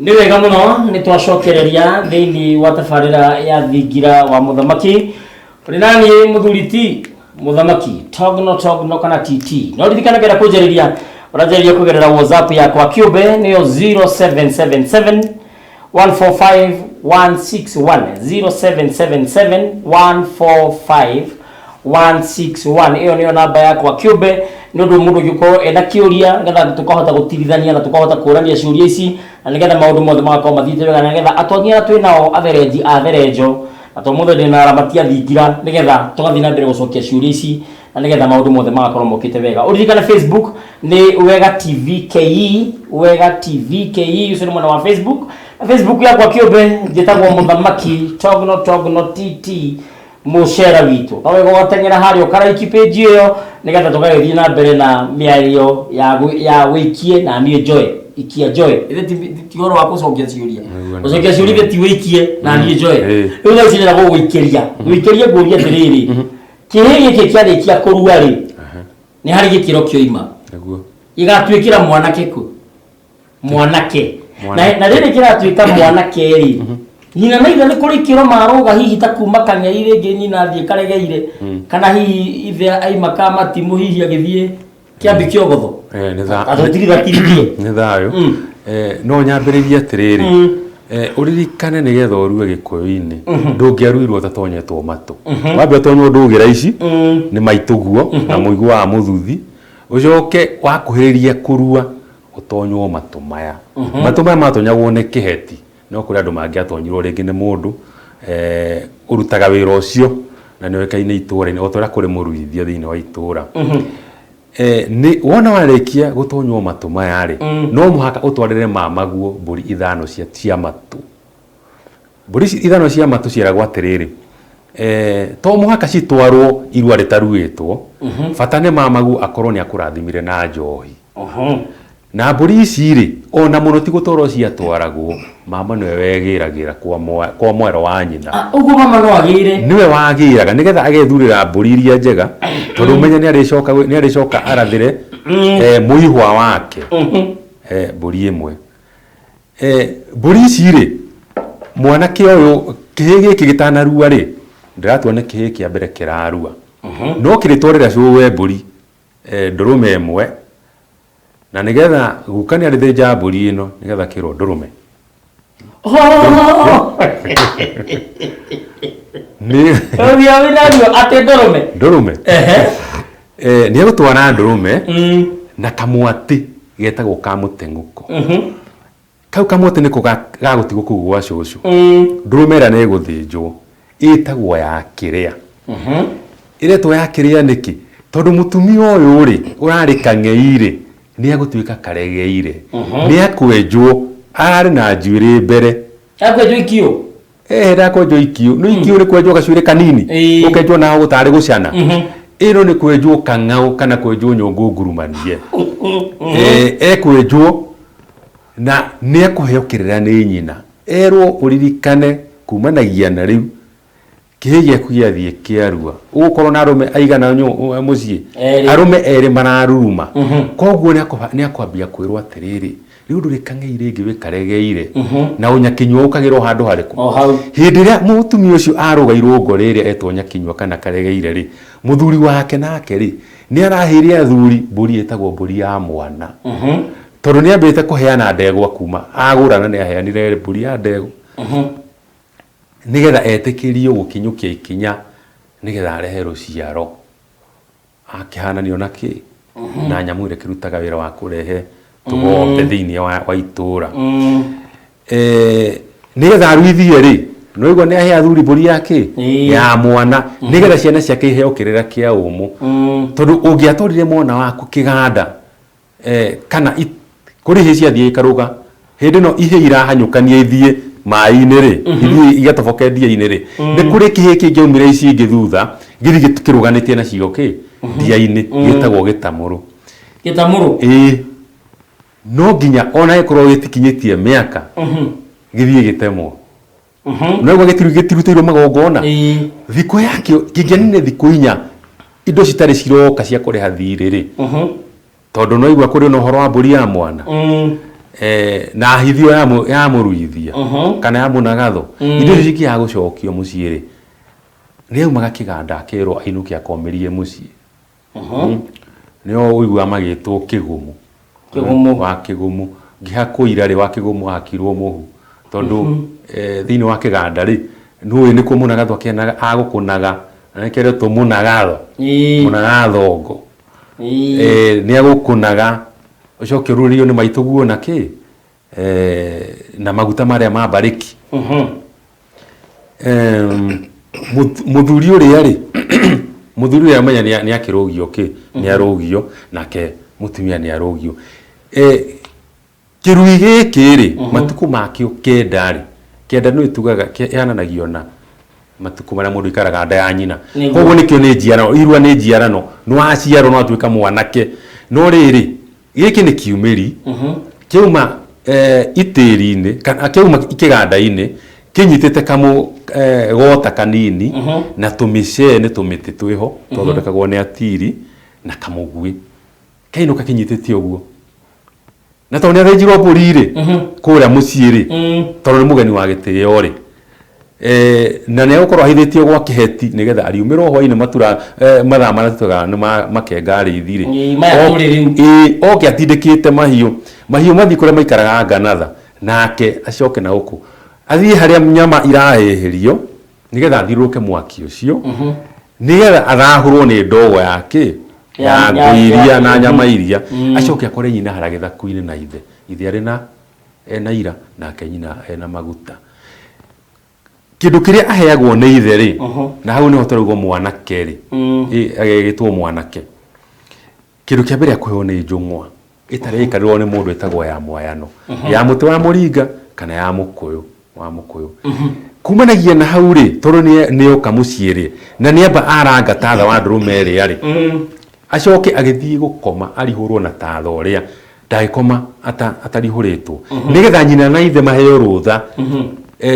Nĩ wega mũno, nĩ twacokereria thĩinĩ wa tabarĩra ya Thingira wa Mũthamaki. Ũrĩ naniĩ mũthuri ti Mũthamaki Togno Togno kana TT. No ririkana kenda kũnjarĩria, ũranjarĩria kũgerera WhatsApp yakwa kĩũmbe, nĩyo 0777 145 161, 0777 145 161. Ĩyo nĩyo namba yakwa kĩũmbe, nĩ ũndũ mũndũ ũngĩkorwo ena kĩũria, nĩgetha tũkahota gũtirithania na tũkahota kũrania ciũria ici, na nĩgetha maũndũ mothe magakorwo mathiĩte wega, na nĩgetha atonyi arĩa twĩ nao, atherenji a therenjo, na to mũthĩ ndĩ na aramati a thingira, nĩgetha tũgathiĩ na mbere gũcokia ciũria ici, na nĩgetha maũndũ mothe magakorwo mokĩte wega. Ũririkane Facebook nĩ Wega TV KE, Wega TV KE, ũcio nĩ mwena wa Facebook. Na Facebook yakwa kĩũmbe njĩtagwo Mũthamaki Togno Togno TT mũcera witũ. No wega ũgateng'era harĩa ũkaraiki page ĩyo, nĩgetha tũgagĩthiĩ na mbere na mĩario ya wĩikie na niĩ njoe ikia njoe. Ithe ti ũhoro wa gũcokia ciũria. Gũcokia ciũria ithe ti wĩikie na niĩ njoe. Rĩu thaa ici ndĩrenda gũgũikĩria gũikĩria, ngũrie atĩrĩrĩ, kĩhĩ gĩkĩ kĩarĩkia kũrua rĩ, nĩ harĩ gĩkĩro kĩoima? Nĩguo. Gĩgatuĩkĩra mwanake kũ mwanake na rĩrĩ kĩratuĩka mwanake rĩ, nyina na ithe nĩ kũrĩ ikĩro marũga, hihi ta kuma kang'ei rĩngĩ nyina athiĩ karegeire, kana hihi ithe aima kamatimũ, hihi agĩthiĩ kĩambi kĩogotho? Atũtirithatirie. Nĩ thayũ. No nyambĩrĩrie atĩrĩrĩ, ũririkane nĩgetha ũrue gĩkũyũ-inĩ, ndũngĩaruirwo ũtatonyetwo matũ. Wambe ũtonywo ndũgĩra ici nĩ maitũguo na mũigua wa mũthuthi, ũcoke wakuhĩrĩria kũrua ũtonywo matũ maya. Matũ maya matonyagwo nĩ kĩheti, no kũrĩ andũ mangĩatonyirwo rĩngĩ nĩ mũndũ ũrutaga wĩra ũcio na nĩ oĩkaine itũũra-inĩ, o ta ũrĩa kũrĩ mũruithia thĩinĩ wa itũũra. Nĩ wona warĩkia gũtonywo matũ maya rĩ, no mũhaka ũtwarĩre mamaguo mbũri ithano cia matũ. Mbũri ici ithano cia matũ ciĩragwo atĩrĩrĩ, to mũhaka citwarwo irua rĩtaruĩtwo, bata nĩ mamaguo akorwo nĩ akũrathimire na njohi. Na mbũri ici rĩ, ona mũno ti gũtwarwo ciatwaragwo, mama nĩwe wegĩragĩra kwa mwero wa nyina. Ah, ũguo mama no agĩre? Nĩwe wagĩraga nĩgetha agethurĩra mbũri iria njega, tondũ ũmenye nĩ arĩcoka arathĩre mũihwa wake mbũri ĩmwe. Mbũri ici rĩ, mwanake ũyũ, kĩhĩĩ gĩkĩ gĩtanarua rĩ, ndĩratua nĩ kĩhĩĩ kĩa mbere kĩrarua, no kĩrĩtwarĩra cũwe mbũri ndũrũme ĩmwe, na nĩgetha guka nĩ arĩthĩnja mbũri ĩno nĩgetha kĩrwo ndũrũme. Nĩ Ũthiaga atĩ ndũrũme? Ndũrũme. Nĩ egũtwara ndũrũme na kamwatĩ getagwo ka mũteng'ũko. Kau kamwatĩ nĩko gagũtigwo kũu gwa cũcũ. Ndũrũme ĩrĩa nĩ ĩgũthĩnjwo ĩtagwo ya kĩrĩa. Ĩretwo ya kĩrĩa nĩkĩ? Tondũ mũtumia ũyũ rĩ, ũrarĩ kang'ei rĩ, nĩ agũtuĩka karegeire. Nĩ akwenjwo, ararĩ na njuĩrĩ mbere. Akwenjwo ikiũ? Ehe, ndakwenjwo ikiũ. Nĩ ikiũ nĩ kwenjwo gacuĩrĩ kanini. Ũkenjwo naho gũtarĩ gũcana. Ĩno nĩ kwenjwo kang'aũ kana kwenjwo nyũngũ ngurumanie. Ekwenjwo na nĩ ekũheo kĩrĩra nĩ nyina. Erwo ũririkane kumanagia na rĩu kĩhĩ gĩaku gĩathiĩ kĩarua, ũgũkorwo na arũme aigana mũciĩ? Erĩ. Arũme erĩ mararuruma. Koguo nĩ akwambia kwĩrwo atĩrĩrĩ, rĩu ndũrĩ kang'ei rĩngĩ, wĩ karegeire, na ũnyakinyua ũkagĩrwo handũ harĩkũ? O hau. Hĩndĩ ĩrĩa mũtumia ũcio arũga irũngo rĩrĩa etwo nyakinyua kana karegeire rĩ, mũthuri wake nake rĩ, nĩ arahĩire athuri mbũri ĩtagwo mbũri ya mwana, tondũ nĩ ambĩte kũheana ndegwa kuma agũrana, nĩ aheanire mbũri ya ndegwa nĩgetha etĩkĩrio gũkinyũkia ikinya nĩgetha arehe rũciaro. Akĩhananio na kĩ? Na nyamũ ĩrĩa ĩkĩrutaga wĩra wa kũrehe tũgombe thĩinĩ wa itũũra. Nĩgetha aruithie rĩ, nĩwaigua nĩ ahe athuri mbũri ya kĩ? Ya mwana, nĩgetha ciana ciake iheo kĩrĩra kĩa ũmũ. Tondũ ũngĩatwarire mwana waku kĩganda, kana kũrĩ ihĩĩ ciathiĩ ikarũga, hĩndĩ ĩno ihĩĩ irahanyũkania ithiĩ maĩ-inĩ rĩ, ithiĩ igatoboke ndia-inĩ rĩ, nĩ kũrĩ kĩhĩĩ kĩngĩaumire ici ingĩ thutha, gĩthiĩ kĩrũganĩtie nacio kĩ ndia-inĩ, gĩtagwo gĩtamũrũ. Gĩtamũrũ? Ĩĩ, no nginya ona gĩkorwo gĩtikinyĩtie mĩaka, gĩthiĩ gĩtemwo. No igua gĩtirutĩirwo magongona. Thikũ yakĩo kĩngĩanine thikũ 4 indo citarĩ ciroka cia kũrĩha thirĩ rĩ, tondũ no igua kũrĩ na ũhoro wa mbũri ya mwana. Na hithio ya mũruithia kana ya mũnagatho, indo icio cikĩaga gũcokio mũciĩ rĩ, nĩ aumaga kĩganda akerwo ainũke akomĩrie mũciĩ. Nĩo ũiguaga magĩtwo kĩgumu. Kĩgumu. Wa kĩgumu ngĩhakũira rĩ, wa kĩgumu ahakirwo mũhu tondũ thĩinĩ wa kĩganda rĩ, nĩũĩ nĩkuo mũnagatho akĩenaga agũkũnaga, na nĩkĩo aretwo mũnagatho. Mũnagathongo. Nĩ agũkũnaga ũcoke ũrurĩrio nĩ maitũguo na kĩ, na maguta marĩa ma mbarĩki. Mũthuri ũrĩa rĩ, mũthuri ũrĩa menya nĩ akĩrũgio kĩ, nĩ arũgio, nake mũtumia nĩ arũgio. Kĩrui gĩkĩ rĩ, matukũ makĩo kenda rĩ, kenda nĩ tugaga ĩhananagio na matukũ marĩa mũndũ aikaraga nda ya nyina. Koguo nĩkĩo nĩ njiarano, irua nĩ njiarano, nĩ waciarwo no watuĩka mwanake. No rĩrĩ, gĩkĩ nĩ kiumĩri, kĩauma itĩri-inĩ kana kĩauma kĩganda-inĩ kĩnyitĩte kamũ gota kanini na tũmĩcee nĩ tũmĩtĩ twĩho twathondekagwo nĩ atiri na kamũguĩ. Kainũka kĩnyitĩte ũguo. Na tondũ nĩ athĩnjirwo mbũri rĩ, kũrĩa mũciĩ rĩ, tondũ nĩ mũgeni wa gĩtĩo rĩ, na nĩ egũkorwo ahithĩtio gwa kĩheti nĩgetha ariumĩrwo hwainĩ matura, mathaa marĩa tugaga nĩ makenga arĩithi rĩ. Ĩĩ, maya tũrĩ rĩu. Ĩĩ, oke atindĩkĩte mahiũ, mahiũ mathiĩ kũrĩa maikaraga nganatha, nake acoke na gũkũ. Athiĩ harĩa nyama irahĩhĩrio, nĩgetha athiũrũrũke mwaki ũcio, nĩgetha athahũrwo nĩ ndogo ya kĩ? Ya ngũ iria na nyama iria. Acoke akore nyina harĩa gĩthaku-inĩ na ithe. Ithe arĩ na ena ira, nake nyina ena maguta. Kĩndũ kĩrĩa aheagwo nĩ ithe rĩ, na hau nĩho tũraugwo mwanake rĩ, agĩtwo mwanake. Kĩndũ kĩa mbere akũheo nĩ njũng'wa ĩtarĩ ĩkarĩrwo nĩ mũndũ ĩtagwo ya mwayano, ya mũtĩ wa mũringa kana ya mũkũyũ wa mũkũyũ. Kumanagia na hau rĩ, tondũ nĩoka mũciĩ rĩ, na nĩamba aranga tatha wa ndũrũme ĩrĩa rĩ, acoke agĩthiĩ gũkoma arihũrwo na tatha ũrĩa ndagĩkoma atarihũrĩtwo, nĩgetha nyina na ithe maheo rũtha.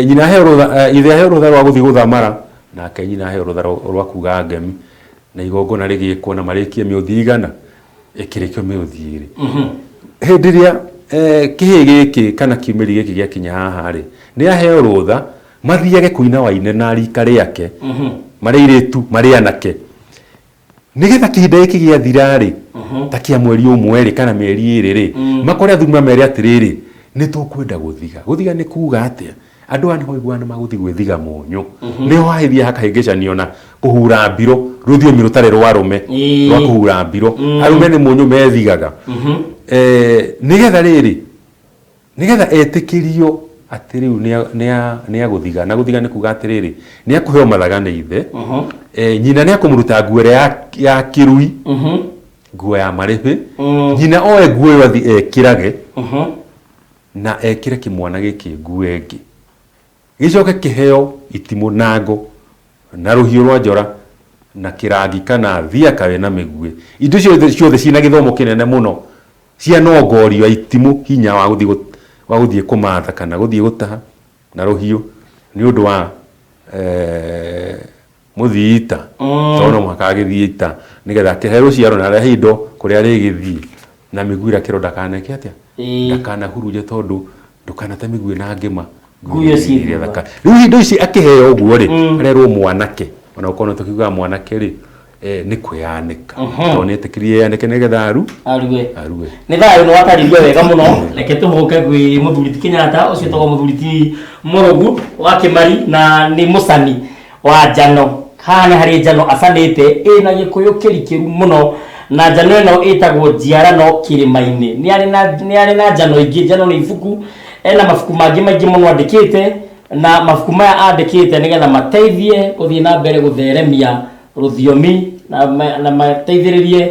Nyina aheo rũtha, ithe aheo rũtha rwa gũthiĩ gũthamara, nake nyina aheo rũtha rwa kuga ngemi, na igongona rĩgĩkwo na marĩkie mĩũthi igana, ĩkĩrĩkio mĩũthi ĩrĩ. Hĩndĩ ĩrĩa kĩhĩĩ gĩkĩ kana kiumĩri gĩkĩ gĩakinya haha rĩ, nĩ aheo rũtha mathiage kũina waine na rika rĩake, marĩ airĩtu, marĩ anake. Nĩgetha kĩhinda gĩkĩ gĩathira rĩ, ta kĩa mweri ũmwe rĩ, kana mĩeri ĩrĩ rĩ, makore athuri mamere atĩrĩrĩ, nĩ tũkwenda gũthiga. Gũthiga nĩ kuga atĩa? Andũ aya nĩho iguaga nĩ magũthiĩ gwĩthiga mũnyũ. Nĩho hahĩthiaga hakahĩngĩcanio na kũhura mbiro, rũthiomi rũtarĩ rwa arũme, rwa kũhura mbiro. Arũme nĩ mũnyũ methigaga. Nĩgetha rĩrĩ, nĩgetha etĩkĩrio atĩ rĩu nĩ agũthiga, na gũthiga nĩ kuga atĩrĩrĩ, nĩ akũheo mathaga nĩ ithe, nyina nĩ akũmũruta nguo ĩrĩa ya kĩrui, nguo ya marĩbĩ, nyina oe nguo ĩyo athiĩ ekĩrage, na ekĩre kĩmwana gĩkĩ nguo ĩngĩ, gĩcoke kĩheo itimũ na ngo na rũhiũ rwa njora na kĩrangi kana thiaka wĩna mĩguĩ. Indo icio ciothe ciĩna gĩthomo kĩnene mũno cia nongorio ya itimũ, hinya wa gũthiĩ wa gũthiĩ kũmatha kana gũthiĩ gũtaha na rũhiũ nĩ ũndũ wa mũthii ita, tondũ no mũhaka agĩthiĩ ita nĩgetha akĩhe rũciaro na arehe indo kũrĩa arĩgĩthiĩ na mĩguĩ ĩrĩa kĩro ndakaneke atĩa, ndakanahurunje tondũ ndũkanate mĩguĩ na ngĩma Nguyo ciĩ iria thaka. Rĩu indo ici akĩheo ũguo rĩ, arerwo mwanake, ona gũkorwo tũkiugaga mwanake rĩ, nĩ kwĩyanĩka, tondũ nĩ etĩkĩrie eyanĩke nĩgetha arue. Arue. Nĩ thayũ, nĩ watarĩria wega mũno. Reke tũhũke gwĩ mũthuri ti Kenyatta, ũcio wĩtagwo mũthuri ti Mũrũgu wa Kĩmari na nĩ mũcani wa njano. Haha nĩ harĩ njano acanĩte ĩna gĩkũyũ kĩrikĩru mũno, na njano ĩno ĩtagwo Njiarano Kĩrĩma-inĩ. Nĩ arĩ na nĩ arĩ na njano ingĩ, njano nĩ ibuku, ena mabuku mangĩ maingĩ mũno andĩkĩte, na mabuku maya andĩkĩte nĩgetha mateithie gũthiĩ na mbere gũtheremia rũthiomi na mateithĩrĩrie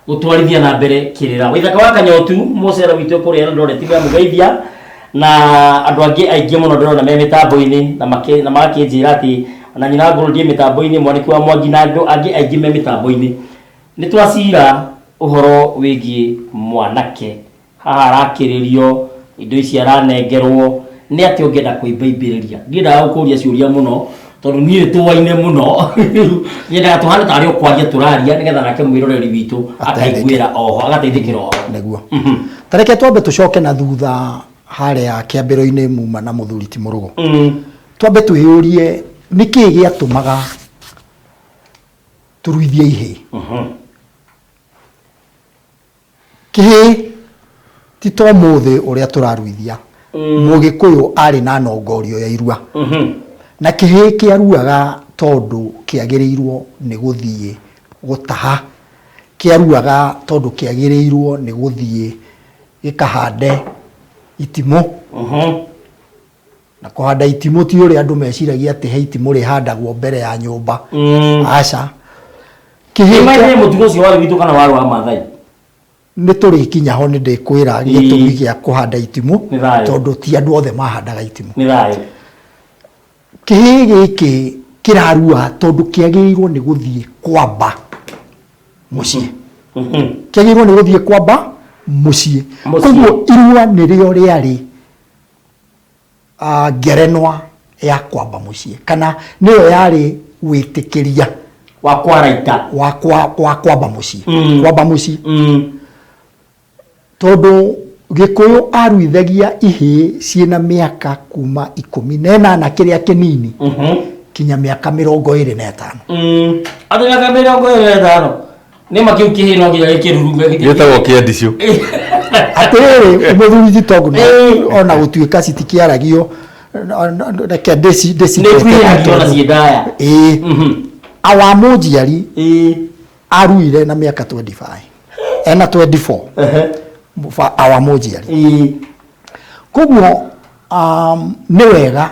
gũtwarithia na mbere kĩrĩra. Waithaka wa Kanyotu, mũcera witũ kũrĩa Eldoret nĩ amũgeithia na andũ angĩ aingĩ mũno ndĩrona me mĩtambo-inĩ na na magakĩnjĩra atĩ ona nyina Gold e mĩtambo-inĩ, Mwaniki wa Mwangi na andũ angĩ aingĩ me mĩtambo-inĩ. Nĩ twacira ũhoro wĩgiĩ mwanake haha arakĩrĩrio indo ici aranengerwo nĩ atĩ ũngĩenda kũimbaimbĩrĩria. Ndiendaga gũkũria ciũria mũno Tondũ niĩ tũwaine mũno, nyendaga tũhane tarĩ o kwaria tũraria, nĩgetha nake mwĩroreri witũ akaiguĩra oho, agateithĩkĩra oho. Nĩguo. Ta reke twambe tũcoke na thutha harĩa kĩambĩro-inĩ muma na mũthuri ti Mũrũgũ. Twambe twĩyũrie nĩkĩĩ gĩatũmaga tũruithie ihĩĩ. Kĩhĩĩ ti ta ũmũthĩ ũrĩa tũraruithia. Mũgĩkũyũ arĩ na nongorio ya irua. Na kĩhĩĩ kĩaruaga tondũ kĩagĩrĩirwo nĩ gũthiĩ gũtaha. Kĩaruaga tondũ kĩagĩrĩirwo nĩ gũthiĩ gĩkahande itimũ. Na kũhanda itimũ ti ũrĩa andũ meciragia atĩ he itimũ rĩhandagwo mbere ya nyũmba. Aca. Kĩhĩĩ Nĩ mũtugo ũcio warĩ witũ kana warĩ wa Maathai? Nĩ tũrĩkinya ho, nĩ ndĩkwĩra gĩtũmi gĩa kũhanda itimũ. Nĩ thayũ. Tondũ ti andũ othe mahandaga itimũ. Nĩ thayũ. Kĩhĩĩ gĩkĩ kĩrarua tondũ kĩagĩrĩirwo nĩ gũthiĩ kwamba mũciĩ. Kĩagĩrĩirwo nĩ gũthiĩ kwamba mũciĩ. Mũciĩ. Koguo irua nĩrĩo rĩarĩ ngerenwa ya kwamba mũciĩ, kana nĩyo yarĩ wĩtĩkĩria wa kwara ita wa kwamba mũciĩ. Kwamba mũciĩ. Tondũ Gĩkũyũ aruithagia ihĩĩ ciĩna mĩaka kuma 18 kĩrĩa kĩnini kinya mĩaka 25. Atĩ mĩaka 25 nĩ ma kĩu kĩhĩĩ no nginya gĩkĩrurume gĩthiĩ- Gĩtagwo kĩandicũ. Atĩrĩrĩ, mũthuri ti tondũ ona gũtuĩka citikĩaragio, reke ndĩci Nĩ kwĩyagio na ciĩ ndaya. Ĩĩ. Awa mũnjiari aruire na mĩaka 25, ena 24. Awa mũnjiari. Koguo nĩ wega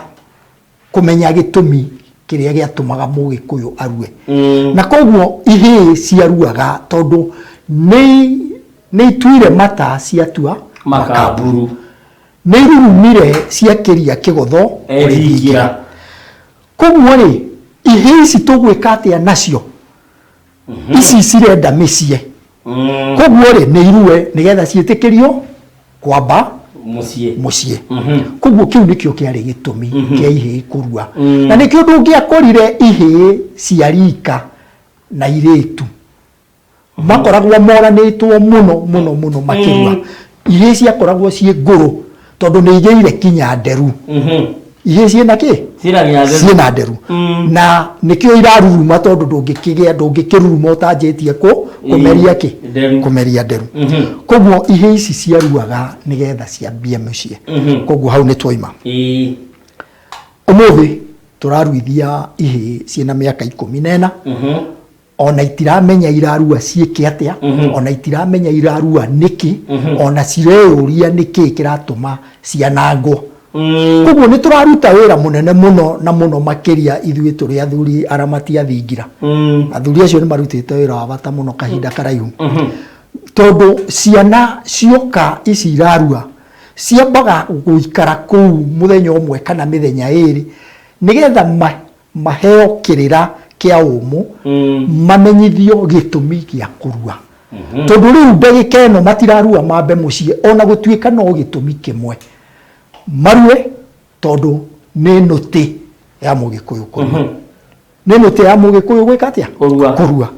kũmenya gĩtũmi kĩrĩa gĩatũmaga Mũgĩkũyũ arue. Na koguo ihĩĩ ciaruaga tondũ nĩ ituire mata ciatua makamburu. Nĩ irurumire ciakĩria kĩgotho kũrĩ thingira. Koguo rĩ, ihĩĩ ici tũgwĩka atĩa nacio? Ici cirenda mĩciĩ. Koguo rĩ, nĩ irue nĩgetha ciĩtĩkĩrio kwamba mũciĩ. Mũciĩ. Koguo kĩu nĩkĩo kĩarĩ gĩtũmi kĩa ihĩĩ kũrua. Na nĩkĩo ndũngĩakorire ihĩĩ cia rika na irĩtu makoragwo moranĩtwo mũno mũno mũno makĩrua. Ihĩĩ ciakoragwo ciĩ ngũrũ tondũ nĩ igĩire kinya nderu. Ihĩĩ ciĩna kĩ? Ciĩna nginya nderu. Ciĩna nderu. Na nĩkĩo iraruruma, tondũ ndũngĩkĩgĩa, ndũngĩkĩruruma ũtanjĩtie kũ kũmeria kĩ? Nderu. Kũmeria nderu. Koguo ihĩĩ ici ciaruaga nĩgetha ciambie mũciĩ. Koguo hau nĩ twaima. Ũmũthĩ tũraruithia ihĩĩ ciĩna mĩaka 14. Ona itiramenya irarua ciĩke atĩa, ona itiramenya irarua nĩkĩ, ona cireyũria nĩkĩ kĩratũma cianangwo. Koguo nĩ tũraruta wĩra mũnene mũno na mũno makĩria ithuĩ tũrĩ athuri aramati a thingira. Athuri acio nĩ marutĩte wĩra wa bata mũno kahinda karaihu, tondũ ciana cioka ici irarua ciambaga gũikara kũu mũthenya ũmwe kana mĩthenya 2 nĩgetha maheo kĩrĩra kĩa ũmũ, mamenyithio gĩtũmi gĩa kũrua, tondũ rĩu ndagĩka ĩno matirarua mambe mũciĩ, ona gũtuĩka no gĩtũmi kĩmwe marue, tondũ nĩ nũtĩ ya Mũgĩkũyũ kũrua. Nĩ nũtĩ ya Mũgĩkũyũ gwĩka atĩa? Kũrua. Kũrua.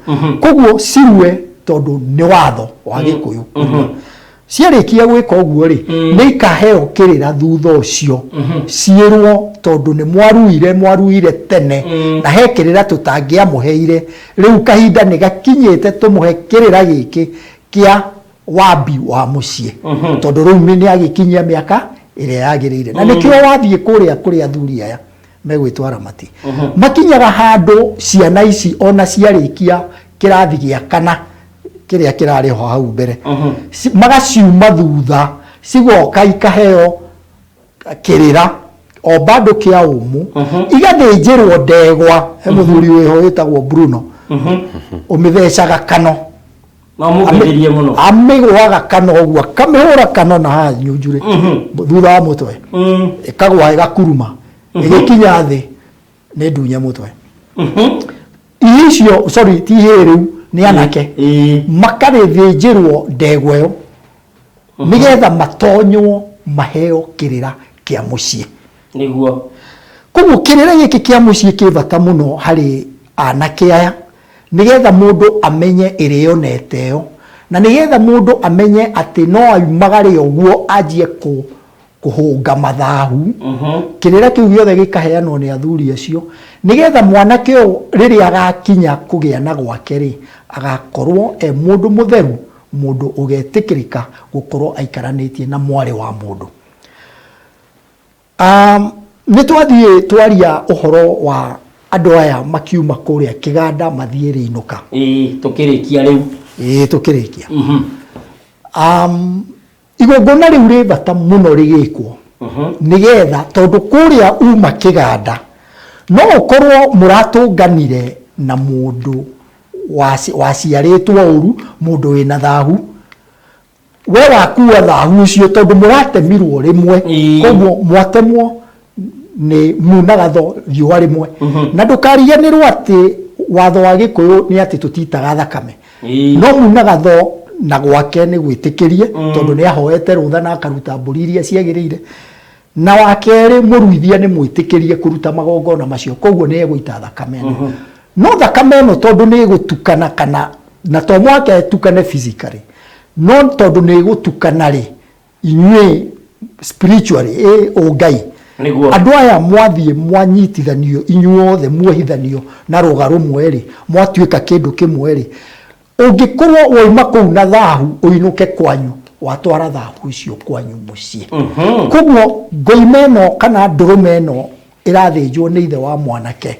Koguo cirue tondũ nĩ watho wa Gĩkũyũ kũrua. Ciarĩkia gwĩka ũguo rĩ, nĩ ikaheo kĩrĩra thutha ũcio, ciĩrwo tondũ nĩ mwaruire, mwaruire tene na he kĩrĩra tũtangĩamũheire, rĩu kahinda nĩ gakinyĩte tũmũhe kĩrĩra gĩkĩ kĩa wambi wa mũciĩ, tondũ rĩu nĩ agĩkinyia mĩaka ĩrĩa yagĩrĩire. Na nĩkĩo wathiĩ kũrĩa kũrĩ athuri aya megwĩtwo aramati, makinyaga handũ ciana ici ona ciarĩkia kĩrathi gĩa kana kĩrĩa kĩrarĩ ho hau mbere, magaciuma thutha, cigoka ikaheo kĩrĩra o bado kĩa ũmũ, igathĩnjĩrwo ndegwa. He mũthuri wĩho wĩtagwo Bruno ũmĩthecaga kano. No mũgithĩrie mũno. Amĩgũaga kano ũguo, akamĩhũra kano na haha nyunjurĩ thutha wa mũtwe, ĩkagwa ĩgakuruma, ĩgĩkinya thĩ nĩ ndunye mũtwe. Ihĩĩ icio, sorry, ti ihĩĩ, rĩu nĩ anake, makarĩthĩnjĩrwo ndegwa ĩyo nĩgetha matonywo maheo kĩrĩra kĩa mũciĩ. Nĩguo. Koguo kĩrĩra gĩkĩ kĩa mũciĩ kĩ bata mũno harĩ anake aya, nĩgetha mũndũ amenye ĩrĩo na ĩteo, na nĩgetha mũndũ amenye atĩ no aumagare ũguo anjie kũ kũhũnga mathahu, kĩrĩra kĩu gĩothe gĩkaheanwo nĩ athuri acio, nĩgetha mwanake ũyũ rĩrĩa agakinya kũgĩa na gwake-rĩ, agakorwo e mũndũ mũtheru, mũndũ ũgetĩkĩrĩka gũkorwo aikaranĩtie na mwarĩ wa mũndũ. Um, nĩ twathiĩ twaria ũhoro wa andũ aya makiuma kũrĩa kĩganda mathiĩ rĩinũka. Ĩĩ, tũkĩrĩkia rĩu. Ĩĩ, tũkĩrĩkia. Um, Igongona rĩu rĩ bata mũno rĩgĩkwo nĩgetha tondũ kũrĩa uma kĩganda no ũkorwo mũratũnganire na mũndũ waciarĩtwo ũru, mũndũ wĩna thahu, we wakua thahu ũcio tondũ mũratemirwo rĩmwe, koguo mwatemwo nĩ munaga tho riũa rĩmwe. Na ndũkariganĩrwo atĩ watho wa Gĩkũyũ nĩ atĩ tũtitaga thakame. No munaga tho na gwake nĩ gwĩtĩkĩrie tondũ nĩ ahoete rũtha na akaruta mbũri iria ciagĩrĩire. Na wa kerĩ mũruithia nĩ mwĩtĩkĩrie kũruta magongona macio koguo nĩ egũita thakame ĩno. No thakame ĩno tondũ nĩ ĩgũtukana kana na to mũhaka ĩtukane physically, no tondũ nĩ ĩgũtukana rĩ, inyuĩ spiritually ĩ ũngai Nĩguo. andũ aya mwathiĩ mwanyitithanio inyuothe muohithanio na rũga rũmwe rĩ mwatuĩka kĩndũ kĩmwe rĩ ũngĩkorwo wauma kũu na thahu ũinũke kwanyu watwara thahu ũcio kwanyu mũciĩ koguo ngoima ĩno kana ndũrũme ĩno ĩrathĩnjwo nĩ ithe wa mwanake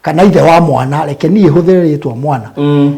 kana ithe wa mwana reke niĩ hũthĩre rĩtwa mwana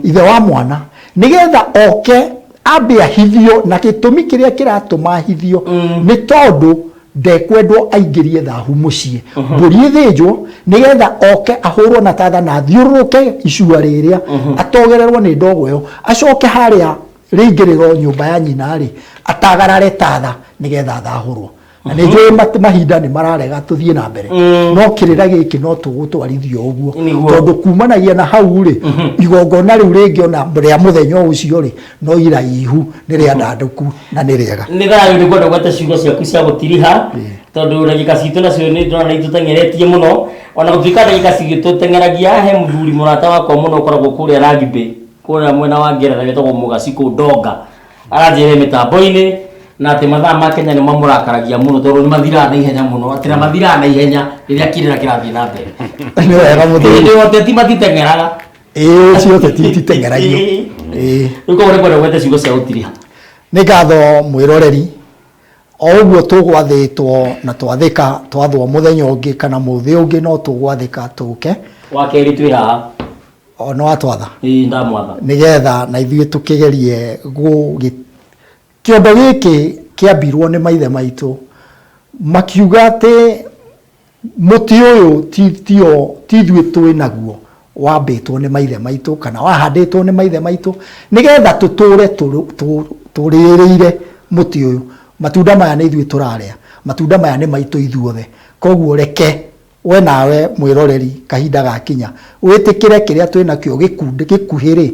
ithe wa mwana nĩgetha oke ambe ahithio na gĩtũmi kĩrĩa kĩratũma ahithio nĩ tondũ ndekwendwo aingĩrie thahu mũciĩ mbũri ĩthĩnjwo nĩgetha oke ahũrwo na tatha na athiũrũrũke icua rĩrĩa atogererwo nĩ ndogo ĩyo acoke harĩa rĩingĩrĩro nyũmba ya nyina rĩ atagarare tatha nĩgetha athahũrwo na nĩ njũĩ mahinda nĩ mararega tũthiĩ na mbere no kĩrĩra gĩkĩ no tũgũtwarithio ũguo Nĩguo. tondũ kumanagia na hau rĩ igongona rĩu rĩngĩ ona rĩa mũthenya ũcio rĩ no iraihu nĩ rĩa ndandũku na nĩ rĩega nĩ thayũ nĩ ngwenda gweta ciugo ciaku cia gũtiriha tondũ ndagĩka citũ nacio nĩ ndĩrona itũteng'eretie mũno ona gũtuĩka ndagĩka cigĩtũteng'eragia he mũthuri mũrata wakwa mũno ũkoragwo kũrĩa rugby kũrĩa mwena wa ngeretha wĩtagwo mũgacikũ ndonga aranjĩra mĩtambo-inĩ na atĩ mathaa ma Kenya nĩ mamũrakaragia mũno tondũ nĩ mathiraga na ihenya mũno atĩ na mathiraga na ihenya rĩrĩa kĩrĩra kĩrathiĩ na mbere nĩ wega mũthuri hĩndĩ ya ũteti matiteng'eraga ĩĩ cio ũteti ititeng'eragio ĩĩ rĩu koguo nĩ kwenda gwete ciugo cia gũtiriha nĩ ngatho mwĩroreri o ũguo tũgwathĩtwo na twathĩka twathwo mũthenya ũngĩ kana mũthĩ ũngĩ no tũgwathĩka tũke wa kerĩ twĩ haha o no atwatha ĩĩ ndamwatha nĩgetha na ithuĩ tũkĩgerie gũgĩ kĩondo gĩkĩ kĩambirwo nĩ maithe maitũ makiuga atĩ mũtĩ ũyũ ti tio ti ithuĩ twĩ naguo wambĩtwo nĩ maithe maitũ kana wahandĩtwo nĩ maithe maitũ nĩgetha tũtũre tũrĩrĩire mũtĩ ũyũ matunda maya nĩ ithuĩ tũrarĩa matunda maya nĩ maitũ ithuothe koguo reke We nawe mwĩroreri kahinda gakinya wĩtĩkĩre kĩrĩa twĩnakĩo gĩkundi gĩkuhĩ-rĩ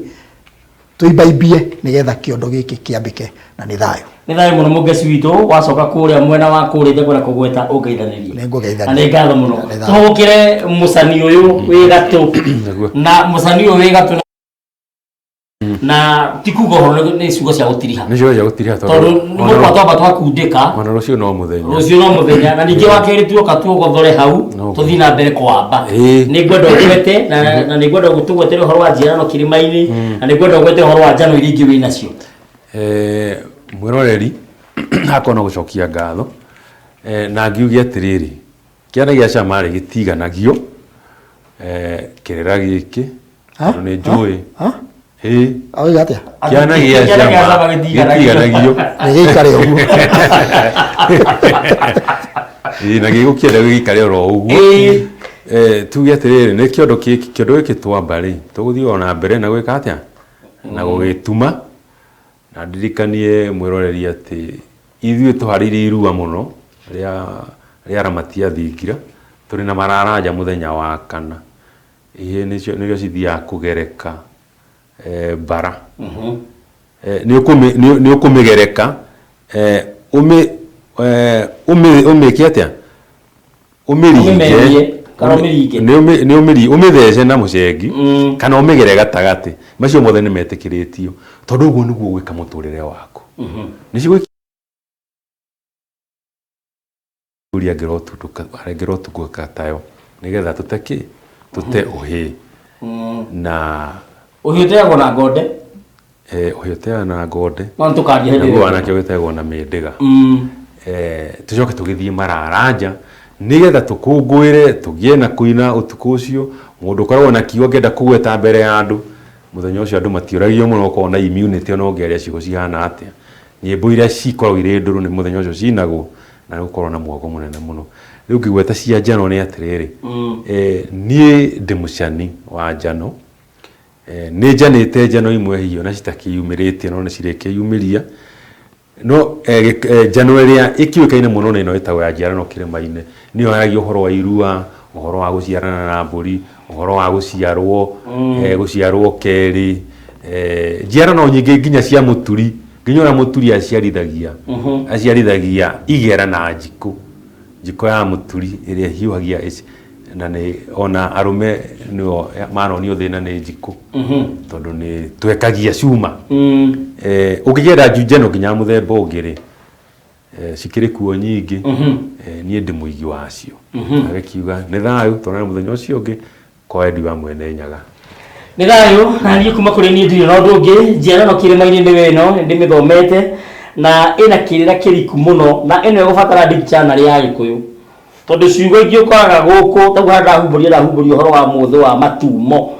tũimbaimbie nĩgetha kĩondo gĩkĩ kĩambĩke na nĩ thayũ. Nĩ thayũ mũno mũngeci witũ wacoka kũrĩa mwena wa kũrĩa njekwenda kũgweta ũngeithanĩrie. Nĩ ngũgeithania. Na nĩ ngatho mũno. Nĩ thayũ. Tũhũgũkĩre mũcani ũyũ wĩ gatũ. Nĩguo. Na mũcani ũyũ wĩ gatũ na ti kuga ũhoro nĩ ciugo cia gũtiriha nĩ ciugo cia gũtiriha tondũ nĩ twamba twakundĩka ona rũciũ no mũthenya rũciũ no mũthenya na ningĩ wa kerĩ tuoka tuogothore hau No. tũthiĩ na mbere kwamba Ĩĩ. nĩ ngwenda ũgwete na na nĩ ngwenda tũgwetere ũhoro wa njiarano kĩrĩma-inĩ na nĩ ngwenda ũgwete ũhoro wa njano iria ingĩ wĩ nacio Eh, mwĩroreri hakwa no gũcokia ngatho Eh, na ngiuge atĩrĩrĩ kĩana gĩa cama rĩ gĩtiganagio Eh, kĩrĩra gĩkĩ Ha? tondũ nĩ njũĩ Ha? Ĩĩ. Auga atĩa? Kĩana gĩa Kĩana gĩa cama cama gĩtiganagio. gĩtiganagio Nĩ gĩikare ũguo. Ĩĩ, na gĩgũkĩenda gĩikare oro ũguo Ĩĩ. Eh, tuge atĩrĩrĩ nĩ kĩondo gĩkĩ kĩondo gĩkĩ twamba rĩ tũgũthiĩ o na mbere na gwĩka atĩa na gũgĩtuma na ndirikanie mwĩroreri atĩ ithuĩ tũharĩirie irua mũno rĩa rĩa aramati a thingira tũrĩ na mararanja mũthenya wa kana Ihĩĩ nĩcio nĩrĩo cithiaga kũgereka eh, mbara Eh, nĩ ũkũmĩ- nĩ- nĩ ũkũmĩgereka eh, ũmĩ eh, ũmĩ- ũmĩke atĩa Ũmĩringe. Ũmĩmerie, kana ũmĩringe. Nĩ ũmĩ- nĩ ũmĩri- ũmĩthece na mũcengi Mm. kana ũmĩgere gatagatĩ macio mothe nĩ metĩkĩrĩtio tondũ ũguo nĩguo ũgwĩka mũtũrĩre waku nĩ cigũikia angĩrotungũka tayo nĩgetha tũte kĩ tũte ũhĩ na Ũhiũ ũteagwo na ngonde. eh, ũhĩ ũteaga na ngonde No nĩtũkaria hĩndĩ naguo ĩyo. wanake ũgĩtegwo na mĩndĩga Mm. eh, tũcoke tũgĩthiĩ mararanja nĩgetha tũkũngũĩre tũgĩe na kũina ũtukũ ũcio mũndũ ũkoragwo na kiugo angĩenda kũgweta mbere ya andũ mũthenya ũcio andũ matiũragio mũno ũkorwo na immunity ona ũngĩaria ciugo cihana atĩa nyĩmbo iria cikoragwo irĩ ndũrũ nĩ mũthenya ũcio cinagwo na nĩ gũkorwo na mwago mũnene mũno rĩu ngĩgweta cia njano nĩ atĩrĩrĩ eh, niĩ ndĩ mũcani wa njano eh, nĩ njanĩte njano imwe hihi ona citakĩyumĩrĩtie no nĩ cirĩkĩyumĩria no eh, gĩ- eh, njano ĩrĩa ĩkĩũĩkaine mũno nĩ ĩno ĩtagwo ya njiarano kĩrĩma-inĩ nĩyo yaragia ũhoro wa irua ũhoro wa gũciarana na mbũri ũhoro wa gũciarwo eh, gũciarwo kerĩ eh, njiarano nyingĩ nginya cia mũturi nginya ũrĩa mũturi aciarithagia aciarithagia igera na njikũ njiko ya mũturi ĩrĩa ĩhiũhagia ĩci- na nĩ ona arũme nĩo manonio thĩna nĩ njikũ tondũ nĩ twekagia cuma Mm. eh, ũngĩkĩenda njano nginya mũthemba ũngĩ rĩ eh, cikĩrĩ kuo nyingĩ eh, niĩ ndĩ mũigi wacio agĩkiuga nĩ thayũ tuonane mũthenya ũcio ũngĩ kwa wendi wa mwene nyaga nĩ thayũ na niĩ kuma kũrĩ niĩ ndirĩ na ũndũ ũngĩ njiarano kĩrĩma-inĩ nĩwe ĩno nĩ ndĩmĩthomete na ĩna kĩrĩra kĩriku mũno na ĩno ĩgũbatara dictionary ya gĩkũyũ tondũ ciugo ingĩ ũkoraga gũkũ taguo harĩa ndahumbũria ndahumbũria ũhoro wa mũthũ wa matumo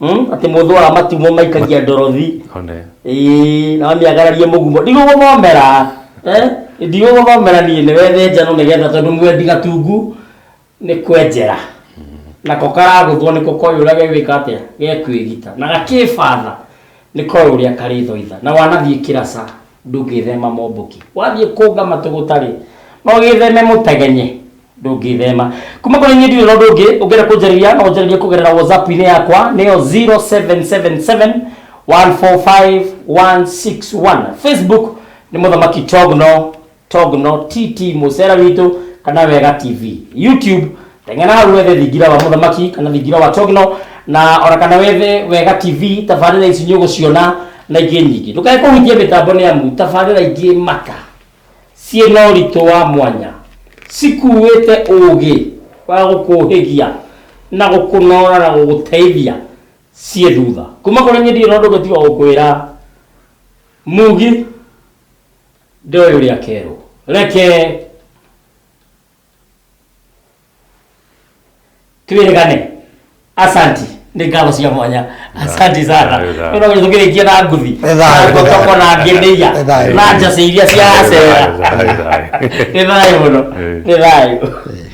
Mm, atĩ mũthũ wa matumo maikagia ndorothi one ĩĩ na mĩagararie mũgumo ndigũgũthomera eh ndigũgũthomera niĩ nĩ wethe njano nĩgetha tondũ mwendi gatungu nĩ kwenjera nako karagũthwo nĩko koĩ ũrĩa gegwĩka atĩa gekwĩgita na gakĩbatha nĩ koĩ ũrĩa karĩthoitha na wanathiĩ kĩraca ndũngĩthema mombũki wathiĩ kũnga matũgũtarĩ no gĩtheme mũtegenye ndũngĩthema kuma kũrĩ niĩ ndirĩ na ũndũ ũngĩ ũngĩenda kũnjarĩria no ũnjarĩrie kũgerera whatsapp-inĩ yakwa nĩyo 0777 145 161 facebook nĩ mũthamaki togno togno tt mũcera witũ kana wega tv youtube teng'era hau wethe thingira wa mũthamaki kana thingira wa togno na ona kana wethe wega tv tabarĩra ici nĩ ũgũciona na ingĩ nyingĩ ndũkae kũhutia mĩtambo nĩ amu tabarĩra ingĩ maka ciĩna ũritũ wa mwanya cikuĩte ũgĩ wa gũkũhĩgia na gũkũnora na gũgũteithia ciĩ thutha kuma kũrĩ niĩ ndirĩ na ũndũ ũngĩ tiga gũkwĩra mugi ndoĩ ũrĩa kerwo reke twĩrĩgane asanti nĩ ngatho cia mwanya asanti sana Thayũ, thayũ. no tũkĩrĩkia na nguthi Nĩ thayũ, na ngotoko na ngĩnĩia Nĩ thayũ. na njacĩ iria cia acera Thayũ, thayũ. nĩ thayũ mũno Ĩĩ. nĩ thayũ Eh.